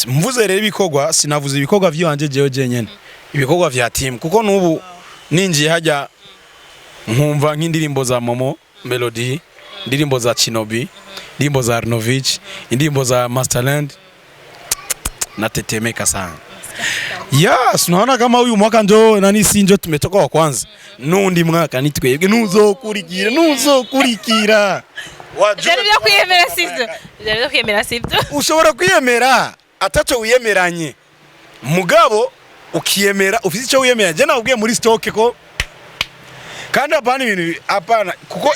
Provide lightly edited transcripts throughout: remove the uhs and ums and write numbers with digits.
Mvuze rero ibikorwa, sinavuze ibikorwa vy'iwanje jewe jenyene, ibikorwa vya team, kuko n'ubu ninjiye hajya nkumva nk'indirimbo za Momo Melody, indirimbo za Chinobi, indirimbo za Arnovich, indirimbo za Masterland, natetemeka sana. Yes, unaona kama huyu mwaka njo nani, si njo tumetoka wa kwanza, nundi mwaka ni twebwe, nuzokurikira nuzokurikira. Wajua Byari byo kwiyemera, sivyo? Byari byo kwiyemera, sivyo? Ushobora kwiyemera ataco wiyemeranye, mugabo ukiyemera ufite icyo wiyemera. Je nakubwiye muri stock ko kandi hapana ibintu, hapana, kuko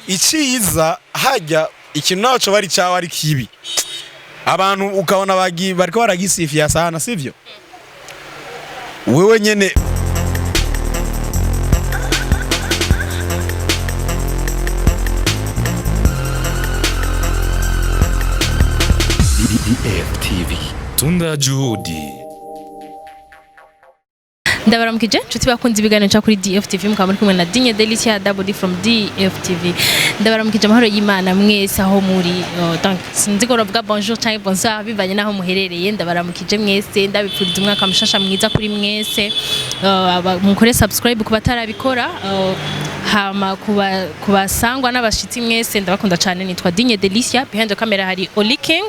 iciza hajya ikintu naco bari cyawe ari kibi, abantu ukabona bariko baragisifia sana, sivyo? Wewe nyene. DFTV. Tunda Juhudi. Ndabaramukije nshuti bakunze ibiganiro cya kuri DFTV, mukaba muri kumwe na Digne Delicia, Double D from DFTV. Ndabaramukije, amahoro y'Imana mwese aho muri. Oh, donc sinzi ko bavuga bonjour cyangwa bonsoir bivanye n'aho muherereye. Ndabaramukije mwese, ndabipfuriza umwaka mushasha mwiza kuri mwese. Mukore subscribe ku batarabikora, hama kuba kubasangwa n'abashitsi mwese, ndabakunda cyane. Nitwa Digne Delicia, behind the camera hari Oli King.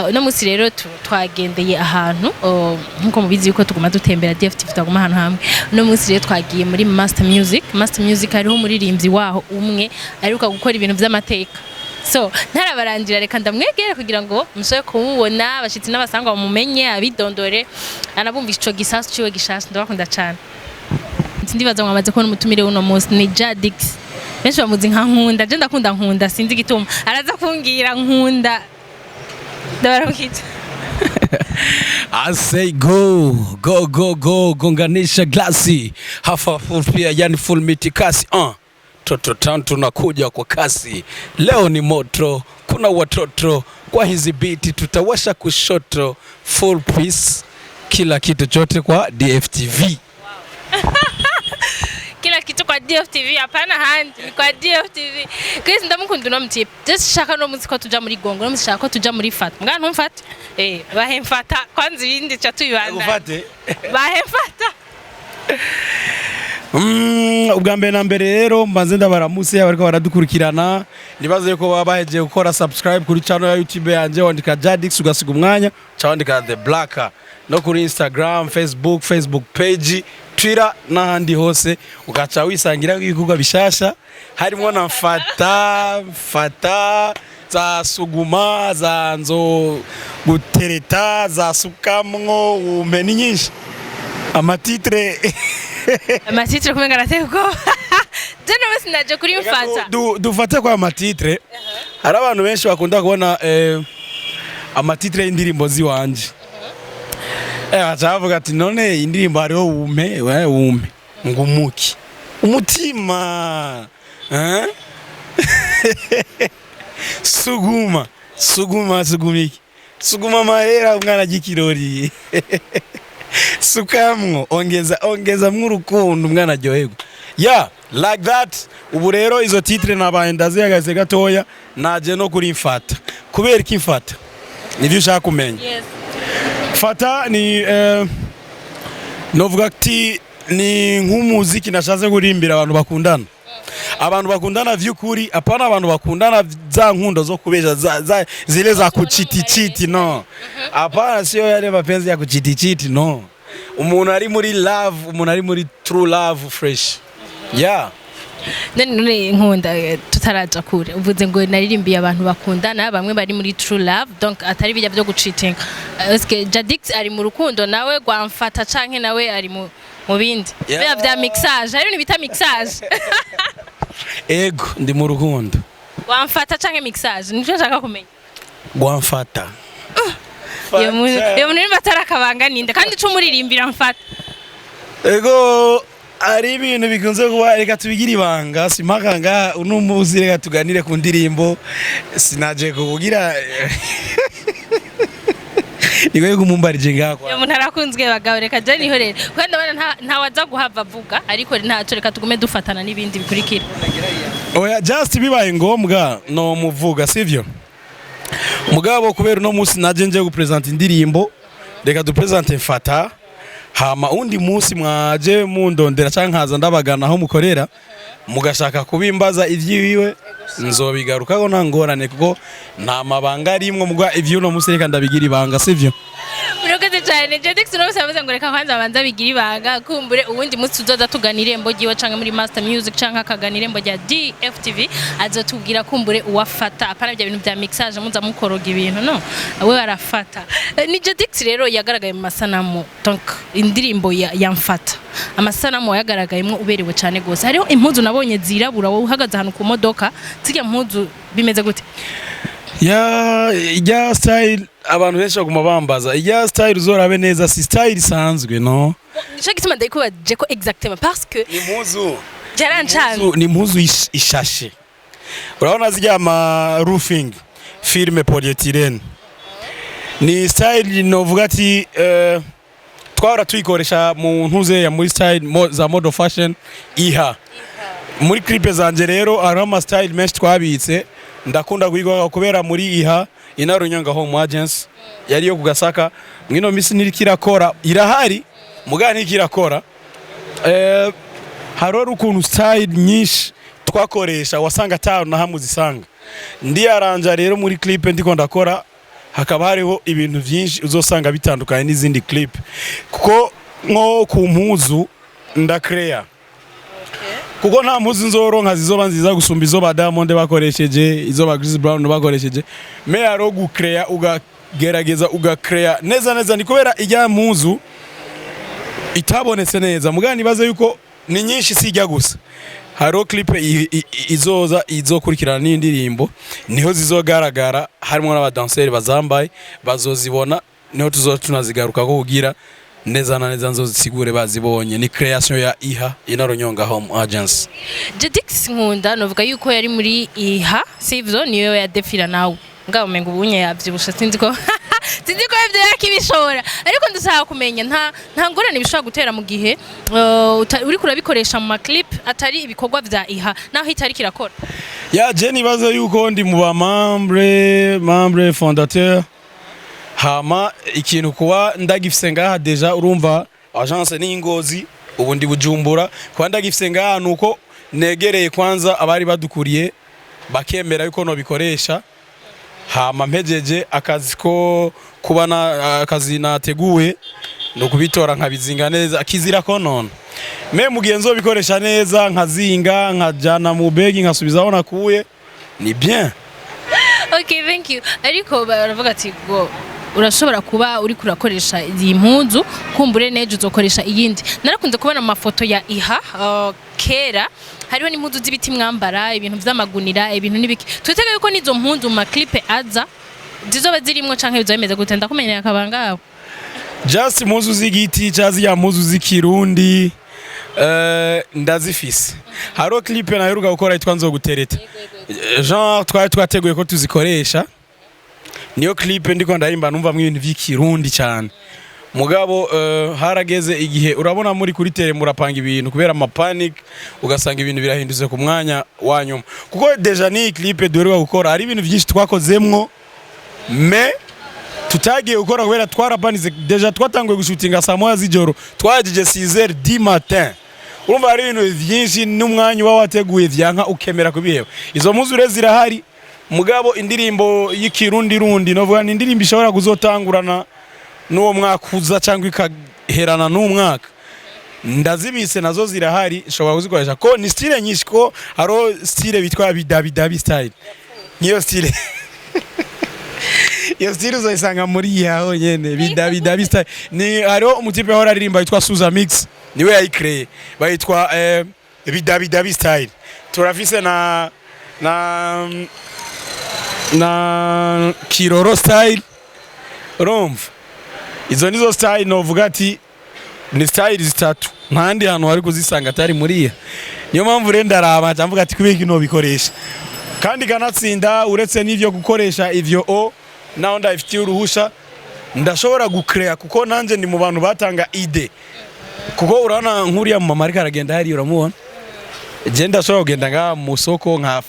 Uno munsi rero twagendeye ahantu, nkuko mubizi yuko tuguma dutembera DFTV, tuguma ahantu hamwe. Uno munsi rero twagiye muri Master Music. Master Music hariho umuririmbyi waho umwe aheruka gukora ibintu vy'amateka, so ntarabarangira, reka ndamwegere kugira ngo mushobore kumubona, abashitsi n'abasangwa bamumenye, abidondore, anabumva ico gisasu ciwe gishasha. Ndabakunda cane. Ndibaza mwamaze kubona umutumire w'uno munsi ni Jadix, benshi bamuzi nka Nkunda. Je ndakunda Nkunda, sinzi igituma, araza kumbwira. Nkunda, ndabaramukije. I say go go go go, gonganisha glasi hafa full pia, yani full mitikasi. Toto Town tunakuja kwa kasi, leo ni moto, kuna watoto kwa hizi biti tutawasha kushoto, full peace, kila kitu chote kwa DFTV. Kila kitu kwa DFTV, hapana handi, ni kwa DFTV. Chris, ndamukunda uno mutipe. Je shaka no munsi ko tuja muri Gongo, no munsi shaka ko tuja muri Fata. Mbwa ntumfate, bahe mfata kwanza, ibindi ca tubibanda. Ufate. Bahe mfata. Ubwa mbere na mbere rero mbanze ndabaramutse abariko baradukurikirana. Nibaze yuko baba bahejeje gukora subscribe kuri channel ya YouTube yanje, wandika Jadix ugasiga umwanya, ca wandika The Black, no kuri Instagram, Facebook page, Twitter n'ahandi hose, ugaca wisangira ibikorwa bishasha harimo na mfata mfata za suguma za nzo gutereta za sukamwo umpe, ni nyinshi ama titre. Ama titre kumenga arateye ubwoba. Je no munsi naje kuri mfata. Dufate kwa ama titre, hari abantu benshi bakunda kubona ama titre y'indirimbo ziwanje, baca bavuga ati none indirimbo hariho wume we wume ngumuki umutima, eh? Suguma suguma sugumiki suguma mahera umwana agikirori, sukamwo ongeza ongeza mw'urukundo umwana aryoherwa, yeah, like that. Ubu rero izo titre nabaye ndazihagaze gatoya, naje no kuri mfata. Kubera iki mfata? Nivyo ushaka kumenya? Yes. Fata ni novuga ati ni nk'umuziki nashatse kurimbira abantu bakundana, abantu bakundana vy'ukuri, apana abantu bakundana za nkundo zo kubesha za zile za kuchitichiti, no, hapana, sio yale mapenzi ya kuchitichiti, no. Umuntu ari muri love, umuntu ari muri true love fresh, yeah. None Nkunda, tutaraja kure, uvuze ngo naririmbiye abantu bakundana, bamwe bari muri true love, donc atari bijya byo gucheating. Eske Jadix ari mu rukundo nawe gwamfata canke nawe ari mu bindi Yeah. biya vya mixage? Hari ibintu bita mixage. Ego, ndi mu rukundo. Wamfata canke mixage? Nico nshaka kumenya. Gwamfata. Iyo muntu nimba atari akabanga ninde kandi ico umuririmbira mfata? Ego, ari ibintu bikunze kuba, reka tubigire ibanga, simpaka nga uno munsi, reka tuganire ku ndirimbo, sinaje kukugira niko kumumbarije ngaho. Iyo muntu arakunzwe bagabo, reka je nihorere kuko ndabona ntawaza guhava avuga, ariko ntaco, reka tugume dufatana n'ibindi bikurikira. Oya, just bibaye ngombwa no muvuga, sivyo? Mugabo kubera uno munsi naje nje gupresenta indirimbo, reka dupresente Mfata. Hama undi munsi mwaje mundondera canke nkaza ndabagana aho mukorera, mugashaka kubimbaza ivy'iwiwe, nzobigarukaho, nta ngorane, kuko nta mabanga arimwo. Mugwa ivy'uno munsi reka ndabigira ibanga, sivyo? Murakoze cyane, Jadix. Uno munsi yavuze ngo reka kwanza abanza bigira ibanga, kumbure uwundi munsi tuzoza tugana irembo ryiwe canke muri Master Music canke akagana irembo rya DFTV, azotubwira kumbure uwafata. Apana bya bintu bya mixage muza mukoroga ibintu, no we arafata. Ni Jadix rero yagaragaye mu masanamu, donc indirimbo ya Mfata, amasanamu yagaragayemo uberewe cyane gose. Hariho impuzu nabonye zirabura, wowe uhagaze ahantu ku modoka. Zirya mpuzu bimeze gute? Ya, ijya style abantu benshi baguma bambaza, ijya style uzorabe neza, si style isanzwe, no. Nico gituma ndayikubaje ko exactement, parce que Ni impuzu byarancanze. Ni impuzu ishashe. Urabona zirya ama roofing film polyethylene, ni style novuga ati twahora tuyikoresha mu ntuze ya muri style za mode fashion iha muri clip zanje. Rero hariho ama style menshi twabitse, ndakunda guhiga kubera muri iha Inarunyonga Home Agency yari yo kugasaka. Mwino misi niriko irakora, irahari mugabo ntiriko irakora. Hariho ukuntu style nyinshi twakoresha wasanga atanu na hamwe uzisanga. Ndiyaranja rero muri clip ndiko ndakora, hakaba hariho ibintu byinshi uzosanga bitandukanye n'izindi clip, kuko nko ku mpuzu ndakreya, kuko nta mpuzu nzoronka zizoba nziza gusumba izo ba Diamond bakoresheje, izo ba Chris Brown bakoresheje. Mais hariho gukreya, ugagerageza ugakreya neza neza. Ni kubera ijya mpuzu itabonetse neza, mugabo nibaze yuko ni nyinshi, sijya gusa. Hariho clip izoza izokurikirana n'indirimbo, niho zizogaragara, harimo n'abadanseri bazambaye, bazozibona, niho tuzoba tunazigaruka ko kugira neza na neza nzozisigure bazibonye. Ni creation ya iha Inarunyonga Home Agency. Jadix Nkunda, novuga yuko yari muri iha, sivyo? Niyo yadefira nawe ngabo umenga ubunye yavyibushe, sinzi ko ivyo yakibishobora. Ariko ndashaka kumenya, nta ngorane bishobora gutera mu gihe uriko urabikoresha mu maclip atari ibikorwa vya iha, naho itari kirakora? Ya, je nibaza yuko ndi mu ba membre fondateur. Hama ikintu kuba ndagifise ngaha déjà, urumva agence ni Ngozi, ubu ndi Bujumbura, kuba ndagifise ngaha nuko negereye kwanza abari badukuriye bakemera yuko nobikoresha. Hama mpejeje akazi ko kuba na akazi nateguye no kubitora nkabizinga neza, kizira ko none me mugihe nzobikoresha neza, nkazinga, nkajana mu begi, nkasubizaho nakuye, ni bien. Okay, thank you. Ariko baravuga ati ngo urashobora kuba uri kurakoresha iyi mpuzu, kumbure nejo uzokoresha iyindi. Narakunze kubona amafoto ya iha kera, hariho n'impuzu z'ibiti mwambara, ibintu vy'amagunira, ibintu n'ibiki. Twitege yuko n'izo mpuzu mu maclip aza zizoba zirimwo, canke bizoba bimeze gute? Ndakumenyera akabanga aho. Just impuzu z'igiti cyangwa ziriya mpuzu z'ikirundi, ndazifise. Hariho clip naheruka gukora yitwa Nzogutereta. Genre twari twateguye ko tuzikoresha, niyo clip ndiko ndarimba numvamwo ibintu vy'ikirundi cyane. Mugabo harageze igihe, urabona muri kuri tele murapanga ibintu, kubera ama panic ugasanga ibintu birahindutse ku mwanya wa nyuma. Kuko déjà ni clip duheruka gukora, hari ibintu byinshi twakozemwo mais tutagiye gukora kubera twarapanize. Déjà twatanguye gushutinga saa 1 z'ijoro, twagije 6h du matin. Urumva hari ibintu byinshi n'umwanya uba wateguye vyanka ukemera kubiheba. Izo mpuzu rero zirahari, mugabo indirimbo y'ikirundi rundi novuga ni indirimbo ishobora kuzotangurana n'uwo mwaka uza cyangwa ikaherana n'uwo mwaka. Ndazibise nazo zirahari, nshobora kuzikoresha, ko ni style nyinshi, ko hariho style bitwa bidabidabi style. Niyo style, iyo style uzoyisanga muri yaho nyene, bidabidabi style. Ni hariho umutipe ahora aririmba yitwa Suza Mix, niwe yayikreye, bayitwa bidabidabi style. Turafise na kiroro style. Urumva izo nizo style novuga ati ni style zitatu, ntandi hantu wari kuzisanga atari muriya. Niyo mpamvu rero ndaraba nca mvuga ati kubera iki nobikoresha? Kandi kanatsinda, uretse n'ivyo gukoresha ivyo o naho ndabifitiye uruhusha, ndashobora gucrea, kuko nanje ndi mu bantu batanga idée. Kuko urabona nk'uriya mama ariko aragenda hariya, uramubona, je ndashobora kugenda ngaha mu soko nka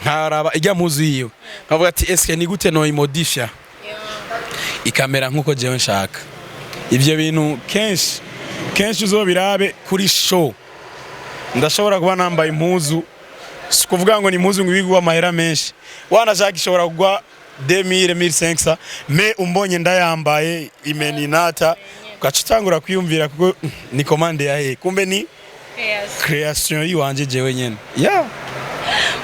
Nkaraba ijya mpuzu yiwe, nkavuga ati: "Eske ni gute noyimodifya ikamera nkuko jewe nshaka?" Ivyo bintu kenshi kenshi uzobirabe kuri show, ndashobora kuba nambaye impuzu, si kuvuga ngo ni impuzu ngo ibigwa amahera menshi, wanashaka ishobora kugwa 2000, 1500, mais umbonye ndayambaye imeninata, ugaca utangura kwiyumvira kuko ni commande ya he, kumbe ni création yiwanje jewe nyene, yeah.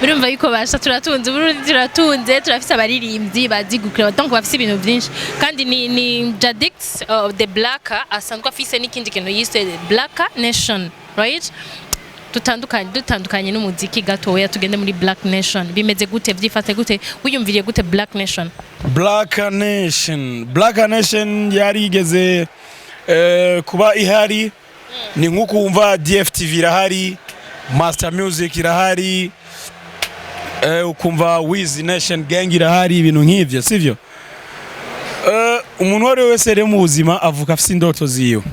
Murumva yuko basha turatunze Burundi, turatunze, turafise abaririmbyi bazi gukora, donc bafise ibintu byinshi. Kandi ni Jadix the Black asanzwe afise n'ikindi kintu yise Black Nation, right? Dutandukanye n'umuziki gatoya, tugende muri Black Nation. Bimeze gute? Vyifate gute? Wiyumviriye gute Black Nation? Black Nation, Black Nation yari igeze kuba ihari, ni nk'uko wumva DFTV irahari, Master Music irahari, ukumva Wiz Nation Gang irahari, ibintu nk'ivyo, sivyo? Umuntu uwo ari we wese rero mu buzima avuka afise indoto ziwe.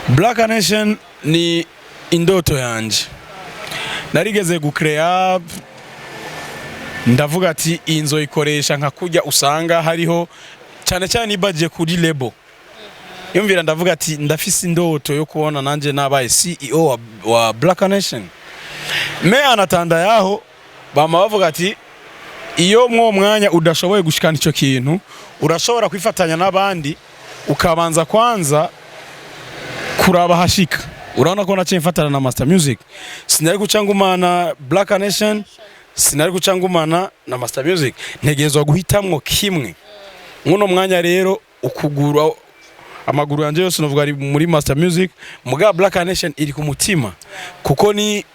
Black Nation ni indoto yanje narigeze gucrea, ndavuga ati iyi nzu ikoresha nka kurya usanga hariho cyane cyane ibagiye kuri label. Yumvira, ndavuga ati ndafise indoto yo kubona nanje nabaye CEO wa Black Nation. Mais anatanda yaho bama bavuga ati iyo mwo mwanya udashoboye gushikana ico kintu, urashobora kwifatanya n'abandi, ukabanza kwanza kuraba hashika. Urabona ko naciye mfatana na Master Music. Sinari guca ngumana Black Nation, sinari guca ngumana na Master Music, ntegerezwa guhitamwo kimwe. Muno mwanya rero ukuguru, amaguru yanje yose novuga ari muri Master Music, muga Black Nation iri ku mutima kuko ni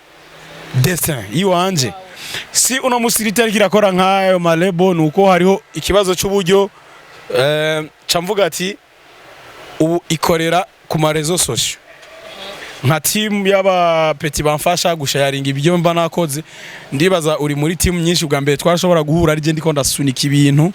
destin iwanje. Si uno musi ritariko irakora nk'ayo ma label, nuko hariho ikibazo c'uburyo. Ca mvuga ati ubu ikorera ku ma réseaux sociaux nka team y'aba petits bamfasha gusharinga ibyo mba nakoze. Ndibaza uri muri team nyinshi. Bwa mbere twashobora guhura ari je ndiko ndasunika ibintu,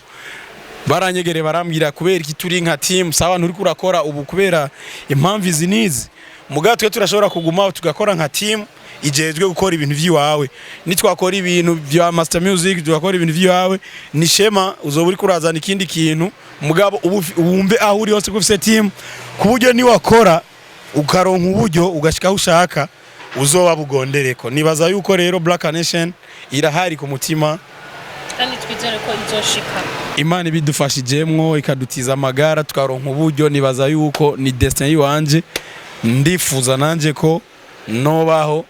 baranyegere barambwira: "Kubera iki turi nka team sawa, nturi kurakora ubu kubera impamvu izi nizi, mugabo twe turashobora kuguma tugakora nka team ijejwe gukora ibintu vy'iwawe. Nitwakora ibintu vya Master Music, tugakora ibintu vy'iwawe, ni shema uzoba uri kurazana ikindi kintu, mugabo ubu wumve aho uri hose ko ufise team, ku buryo niwakora ukaronka uburyo ugashika aho ushaka uzoba bugondereko." Nibaza yuko rero Black Nation irahari ku mutima. Kandi twizere ko izoshika. Imana ibidufashijemwo, ikadutiza amagara, tukaronka uburyo, nibaza yuko ni destin yiwanje. Ndifuza nanje ko nobaho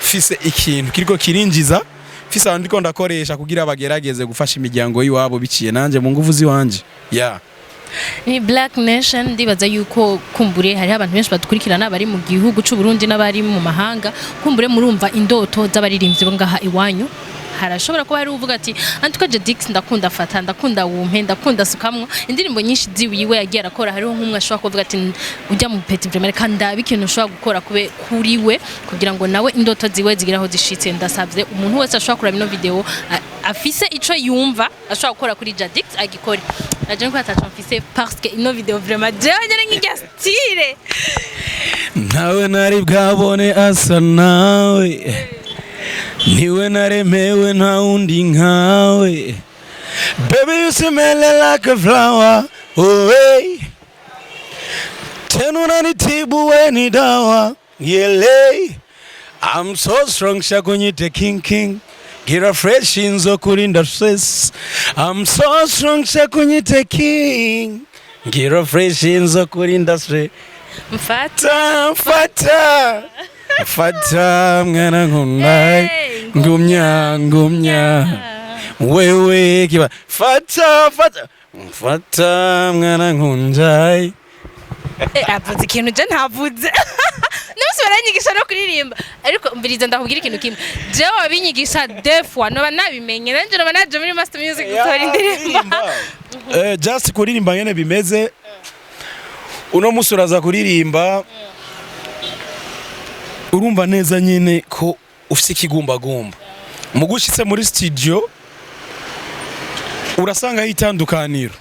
mfise ikintu kiriko kirinjiza, mfise abantu ndiko ndakoresha kugira bagerageze gufasha imiryango y'iwabo biciye nanje mu nguvu ziwanje, yeah. Ni Black Nation. Ndibaza yuko kumbure hariho abantu benshi badukurikirana bari mu gihugu c'u Burundi n'abari mu mahanga. Kumbure murumva indoto z'abaririmbyi bo ngaha iwanyu. Harashobora kuba hari uvuga ati: "Antuka Jadix ndakunda, fata ndakunda, wumpe ndakunda, sukamwo indirimbo nyinshi ziwiwe yagiye arakora." Hariho nk'umwe ashobora kuvuga ati: "Ujya mu petit vraiment, reka ndabe ikintu ushobora gukora kube kuri we kugira ngo nawe indoto ziwe zigire aho zishitse." Ndasabye umuntu wese ashobora kuraba ino video afise ico yumva ashobora gukora kuri Jadix, agikore. Naje nko ataco mfise parce que ino video vraiment jewe nyene nk'irya style. Ntawe nari bwabone asa nawe, niwe naremewe, nta wundi nkawe. Baby, you smell like a flower, oh hey. Tena unanitibu, we ni dawa yele. I'm so strong, shakunyite king king. Gira fresh inzo kurinda stress. I'm so strong, shakunyite king. Gira fresh inzo kurinda stress. Mfata. Fata, fata mwana nkunda. Hey, ngumya ngumya wewe kiba fata fata fata mwana nkunda. Avuze ikintu je ntavuze n'umunsi baranyigisha no kuririmba, ariko mbiriza ndakubwira ikintu kimwe: jewe wabinyigisha deux fois noba nabimenye, nanje noba naje muri Master Music gutora indirimbo. Just kuririmba nyene bimeze, uno musi uraza kuririmba, urumva neza nyine ko ufise ikigumbagumba. Mu gushitse muri studio urasangaho itandukaniro,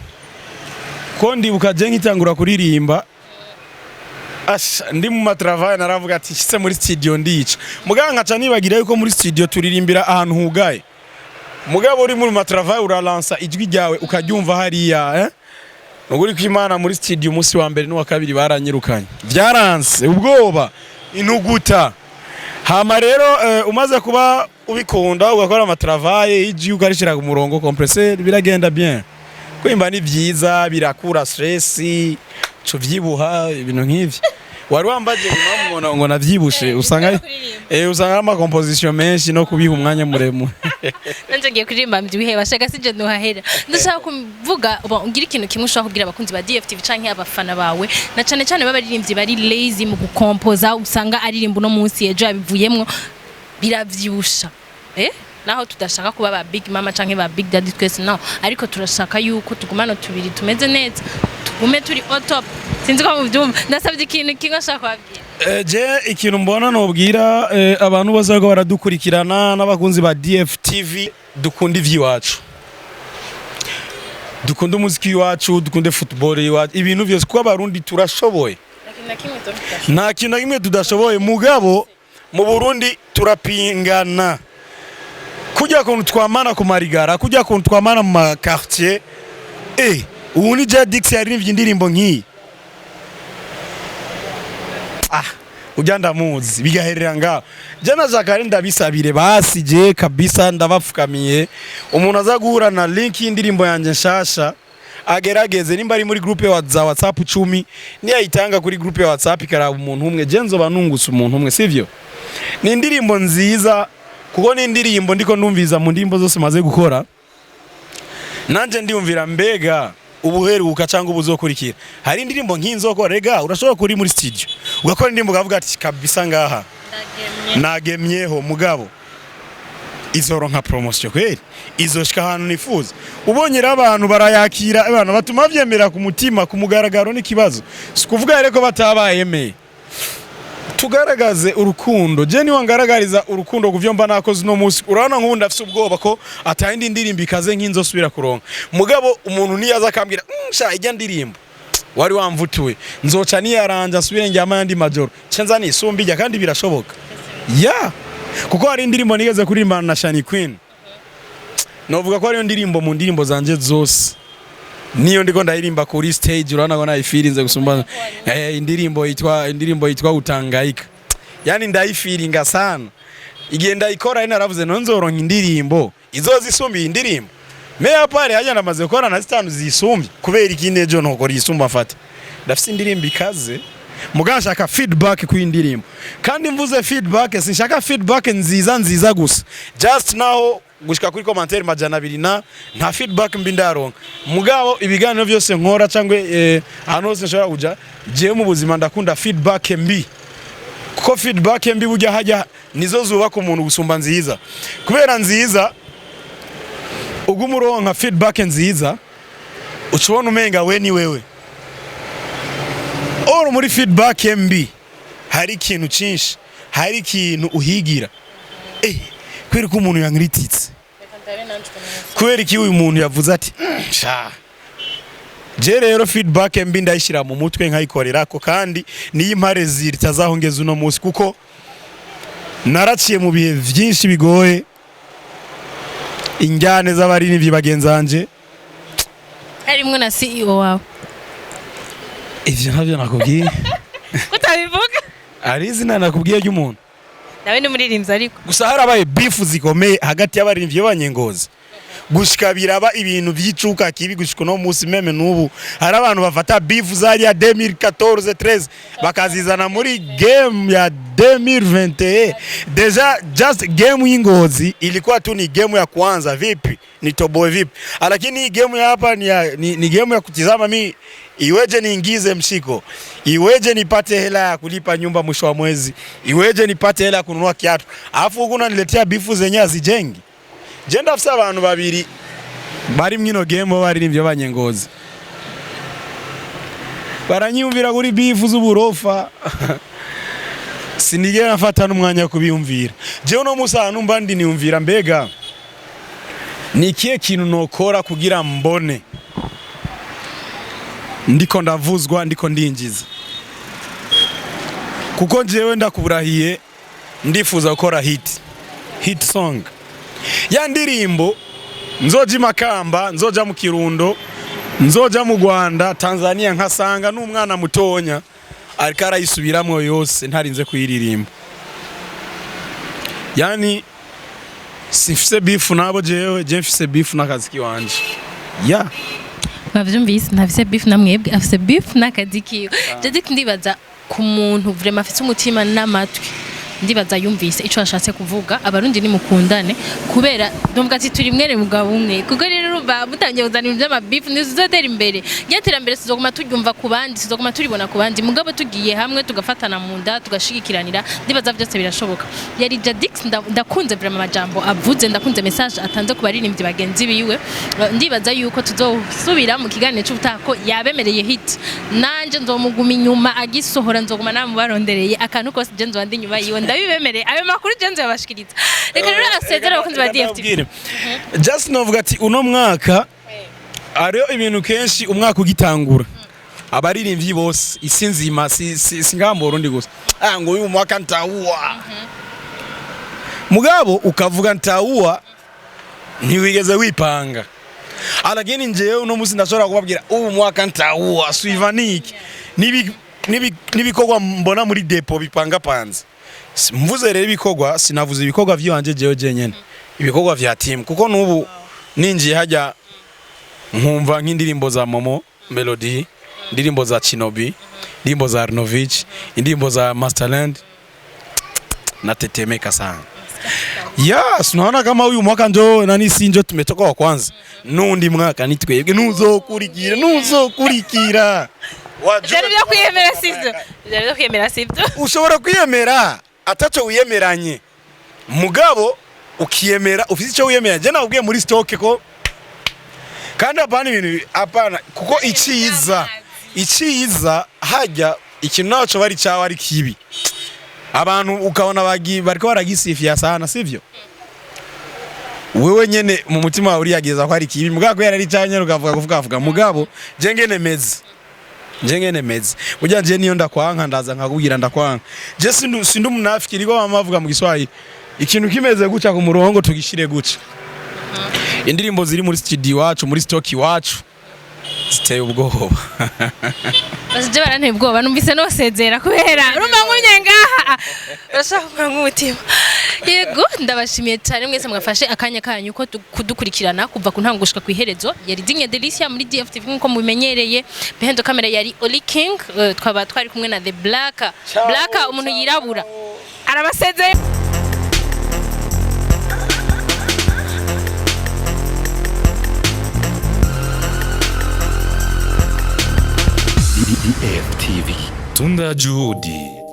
ko ndibuka je nkitangura kuririmba. Asha, ndi mu ma travail naravuga ati nshitse muri studio ndica, mugabo nkaca nibagira yuko muri studio turirimbira ahantu hugaye, mugabo uri muri ma travail uralansa ijwi ryawe ukaryumva hariya, eh? Nuguri ko Imana, muri studio umunsi wa mbere n'uwa kabiri baranyirukanye, vyaranse, ubwoba, intuguta. Hama rero umaze kuba ubikunda, ugakora ama travail, ijwi ukarishira ku murongo, compresseur, biragenda bien. Kwimba ni vyiza, birakura stress, cuvyibuha, ibintu nk'ivyo. Wari wambaje impamvu ngo navyibushe, usanga usanga ari ama composition menshi no kubiha umwanya muremure. Nanje ngiye kuririmba mbyiheba, shaka sije ntuhahera. Ndashaka kuvuga, bon, ngira ikintu kimwe ushobora kubwira abakunzi ba DFTV canke abafana bawe, na cane cane b'abaririmbyi bari lazy mu gukompoza. Usanga aririmba uno munsi, ejo yabivuyemwo, biravyibusha, naho tudashaka kuba ba big mama canke ba big daddy twese, no, ariko turashaka yuko tugumana tubiri tumeze neza, tugume turi on top. Sinzi ko muvyumva. Ndasabye ikintu kimwe ashaka kubabwira. Je ikintu mbona nobwira abantu bose bariko baradukurikirana n'abakunzi ba DFTV: dukunda ivy'iwacu, dukunda umuziki w'iwacu, dukunde football iwacu, ibintu vyose, kuko Abarundi turashoboye. Nta kintu na kimwe tudashoboye. Mugabo mu Burundi turapingana, kujya kuntu twamana ku marigara, kujya kuntu twamana mu ma quartier. Ubu ni Jadix yaririmbye indirimbo nk'iyi, ah, ujya ndamuzi, bigaherera ngaho. Je na Jacques ndabisabire basi, je kabisa ndabapfukamiye, umuntu aza guhura na link y'indirimbo yanjye nshasha agerageze, nimba ari muri groupe wa za WhatsApp 10, niyayitanga kuri groupe ya WhatsApp ikaraba umuntu umwe, je nzoba nungutse umuntu umwe, sivyo? Ni indirimbo nziza, kuko ni indirimbo ndiko ndumviza mu ndirimbo zose maze gukora, nanje ndiyumvira mbega ubuheruka cyangwa ubuzokurikira hari indirimbo nk'inzokora. Rega urashobora kuri muri studio ugakora indirimbo ukavuga ati kabisa ngaha nagemyeho, mugabo izoronka promotion kweri, izoshika ahantu nifuza? Ubonye rero abantu barayakira, abantu batuma vyemera ku mutima, ku mugaragaro n'ikibazo. Si kuvuga rero ko batabayemeye. Tugaragaze urukundo. Je niwa ngaragariza urukundo kuvyo mba nakoze uno munsi, urabona nk'ubu ndafise ubwoba ko atayindi ndirimbo ikaze nk'inzosubira kuronka. Mugabo umuntu niyaza akambwira sha ijya ndirimbo wari wamvutuwe, nzoca niyaranja nsubire njyama yandi majoro cenza nisumba ijya, kandi birashoboka ya, kuko hari indirimbo nigeze kuririmbana na Shani Queen, novuga ko ariyo ndirimbo mu ndirimbo zanje zose niyo ndiko ndayirimba kuri stage, urabona ko nayifirinze gusumba indirimbo yitwa Utangaika. Yani ndayifiringa sana. Igihe ndayikora ari naravuze no nzoronka indirimbo izoza isumba iyi ndirimbo. Meya pare hajya namaze gukora na zitanu zisumbye, kubera ikindi ejo ntokora yisumba mfate. Ndafise indirimbo ikaze, mugabo nshaka feedback ku indirimbo. Kandi mvuze feedback, sinshaka feedback nziza nziza gusa, just naho gushika kuri commentaire 200 na nta feedback mbi ndaronka. Mugabo ibiganiro byose nkora cyangwa ahantu hose nshobora kuja, jewe mu buzima ndakunda feedback mbi, kuko feedback mbi burya hajya nizo zubaka umuntu gusumba nziza, kubera nziza uguma uronka feedback nziza uca ubona umenga we ni wewe. Or muri feedback mbi hari ikintu cinshi, hari ikintu uhigira. Kubera ko umuntu yankirititse, kubera iki uyu muntu yavuze ati sha?" Je rero feedback mbi ndayishyira mu mutwe nkayikorerako, kandi niyo impare zitazaho ngeze uno munsi, kuko naraciye mu bihe byinshi bigoye, injyane z'abaririmbyi bagenzanje. Harimwo na CEO wawe. Ivyo ntabyo nakubwiye. Kutabivuga? Ari izina nakubwiye ry'umuntu. Nawe ni umuririmbyi ariko. Gusa harabaye beef zikomeye hagati y'abaririmbyi b'Abanyengozi, gushika biraba ibintu by'icuka kibi gushika uno munsi. Même n'ubu hari abantu bafata beef zariya 2014 13 bakazizana muri game ya 2021. Déjà just game y'Ingozi ilikuwa tu ni game ya kwanza, vipi nitoboe vipi, lakini hii game ya hapa ni game ya kutizama mi iweje niingize mshiko, iweje nipate hela ya kulipa nyumba mwisho wa mwezi, iweje nipate hela ya kununua kiatu, alafu huku unaniletea beef zenye hazijengi. Je ndafise abantu babiri bari mwino game b'abaririmbyi b'Abanyengozi baranyumvira kuri beef z'uburofa, sinigera mfata n'umwanya wo kubiyumvira. Jewe uno munsi ahantu mba ndi niyumvira mbega ni ikihe kintu nokora kugira mbone ndiko ndavuzwa, ndiko ndinjiza. Kuko njyewe ndakuburahiye, ndifuza gukora hit song, ya ndirimbo nzoja i Makamba, nzoja mu Kirundo, nzoja mu Rwanda, Tanzania, nkasanga n'umwana mutonya ariko arayisubiramwo yose ntarinze kuyiririmba. Yani simfise beef nabo jewe, je mfise beef n'akazi kiwanje ya. Mwavyumvise, ntafise beef na mwebwe, afise beef n'akazi kiwe. Jadix, ndibaza ku muntu vraiment afise umutima n'amatwi, ndibaza yumvise ico ashatse kuvuga. Abarundi nimukundane, kubera ndumva ati turi mwene mugabo umwe. Kuko rero urumva mutangiye kuzana ibintu vy'ama beef, ntituzotera imbere. Rya terambere tuzoguma turyumva ku bandi, tuzoguma turibona ku bandi. Mugabo tugiye hamwe, tugafatana mu nda, tugashigikiranira, ndibaza byose birashoboka. Yari Jadix. Ndakunze vraiment amajambo avuze, ndakunze message atanze ku baririmbyi bagenzi biwe. Ndibaza yuko tuzosubira mu kiganiro cy'ubutaha, ko yabemereye hit. Nanje nzomuguma inyuma agisohora, nzoguma namubarondereye akantu kose. Je nzoba ndi inyuma yiwe, ndabibemereye. Ayo makuru je nzoyabashikiriza. Reka rero asezere abakunzi ba DFTV. Just novuga ati uno mwaka hariho ibintu kenshi. Umwaka ugitangura, abaririmbyi bose isi nzima, si ngaha mu Burundi gusa, ngo uyu mwaka ntaua. Mugabo ukavuga ntaua, ntiwigeze wipanga. Lakini njyewe uno musi ndashobora kubabwira ubu mwaka ntaua suivaniki n'ibikorwa mbona muri dépôt bipangapanze. Mvuze rero ibikorwa, sinavuze ibikorwa vy'iwanje jewe jenyene, ibikorwa vya team, kuko n'ubu ninjiye hajya nkumva nk'indirimbo za Momo Melody, indirimbo za Chinobi, indirimbo za Arnovich, indirimbo za Masterland, natetemeka sana. Yes, unaona kama huyu mwaka njo nani, si njo tumetoka wa kwanza, nundi mwaka ni twebwe. Nuzokurikira, nuzokurikira. Wajua. Vyari vyo kwiyemera sivyo? Vyari vyo kwiyemera sivyo? Ushobora kwiyemera ataco wiyemeranye, mugabo ukiyemera ufite icyo wiyemera. Je nakubwiye muri stock ko kandi hapana ibintu, hapana, kuko iciza hajya ikintu naco bari cyawe ari kibi, abantu ukabona bariko baragisifia sana, sivyo? Wewe nyene mu mutima wawe uriyageza ko ari kibi, mugabo kubera ari cyawe nyene ukavuga kuvuga vuga. Mugabo je ngene meze, je ngene meze burya, je niyo ndakwanka ndaza nkakubwira ndakwanka. Je sindu munafiki, niko mama bavuga mu Giswahili. Ikintu kimeze guca ku murongo tugishire guca. Indirimbo ziri muri studio iwacu, muri stock iwacu, ziteye ubwoba. Basije baranteye ubwoba, numvise nosezera kubera urumva nkumye ngaha urashaka kunkanga umutima. Yego, ndabashimiye cyane mwese mwafashe akanya kanyu ko kudukurikirana kuva ku ntango gushika ku iherezo. Yari Dinye Delicia muri DFTV nkuko mubimenyereye. Behind the camera yari Oli King. Twaba twari kumwe na The Black. Black, umuntu yirabura, arabasezeye. DFTV. Tunda Juhudi.